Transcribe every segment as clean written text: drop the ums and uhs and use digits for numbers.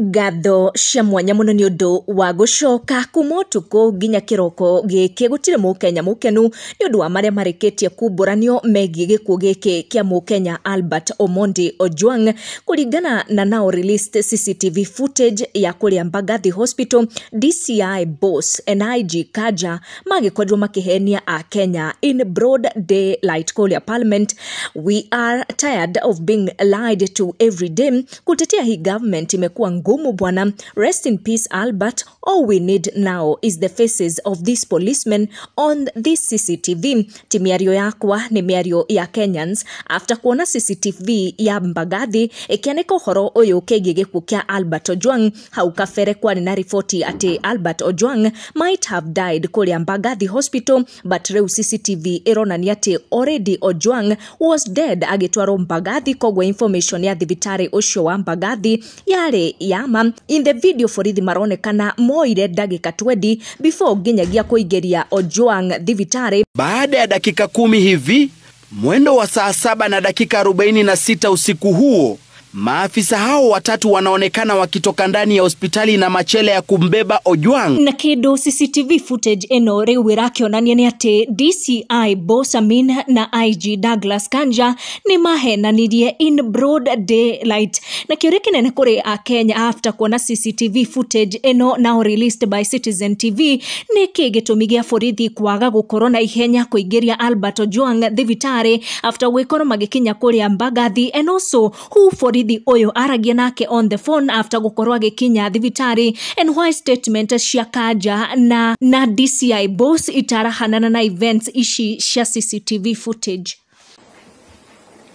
Ngatho cia mwanya muno ni undu wa gucoka kuma utuku nginya kiroko giki gutire mukenya mukenu ni undu wa maria marikitie kumburanio megie gikuo giki kia mukenya Albert Omondi Ojwang kuringana na now released CCTV footage ya kuria Mbagathi Hospital. DCI boss and IG Kanja magikorirwo makihenia a Kenya in broad daylight kuria Parliament. We are tired of being lied to every day. Kutetea hii government imekuwa ngumu bwana. Rest in peace Albert. All we need now is the faces of these policemen on this CCTV. Ti miario yakwa ni miario ya Kenyans after kuona CCTV ya Mbagathi ikianĩka ũhoro ũyũ kĩgiĩ gĩkuũ kĩa Albert Ojwang. Hau kabere kwarĩ na riboti atĩ Albert Ojwang might have died kũrĩa Mbagathi Hospital, but rĩu CCTV ĩronania atĩ already Ojwang was dead agĩtwarwo Mbagathi, koguo information ya thibitarĩ ũcio wa Mbagathi yarĩ yama. In the video borithi maronekana moire ndagĩka 20 before nginyagia kuingiria Ojwang thibitarĩ. Baada ya dakika 10 hivi, mwendo wa saa 7:46 usiku huo, maafisa hao watatu wanaonekana wakitoka ndani ya hospitali na machele ya kumbeba Ojwang. Na kindu CCTV footage eno riu irakionania ni ati DCI boss Amin na IG Douglas Kanja ni mahenanirie in broad daylight. Na kiuria kinene kuri a Kenya after kuona CCTV footage eno now released by Citizen TV ni ki gitumi gia borithi kwaga gukorwo na ihenya kuingiria Albert Ojwang thibitari after gwikorwo magikinya kuria Mbagathi, and also who borithi oyo aragia nake on the phone after gukorwo agikinya thibitari, and why statement cia Kanja na DCI boss itarahanana na events ici cia CCTV footage.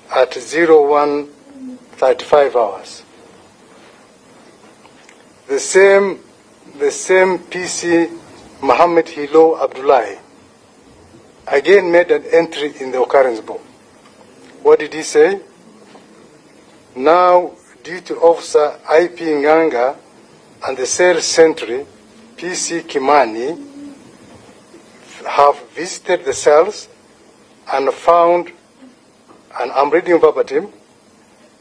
At 01:35 hours, the same PC Mohammed Hilo Abdullahi again made an entry in the occurrence book. What did he say? Now, duty officer IP Nganga and the cell sentry PC Kimani have visited the cells and found, and I'm reading verbatim.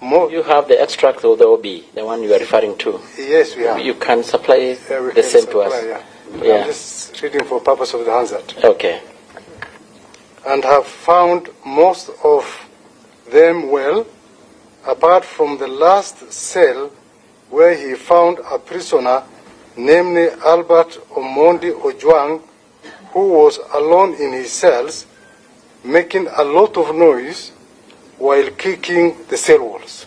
You have the extract of the OB, the one you are referring to. Yes, we have. You can supply the same to us. Yeah. Yeah. I'm just reading for purpose of the Hansard. Okay. And have found most of them well, apart from the last cell where he found a prisoner, namely Albert Omondi Ojwang, who was alone in his cells, making a lot of noise while kicking the cell walls.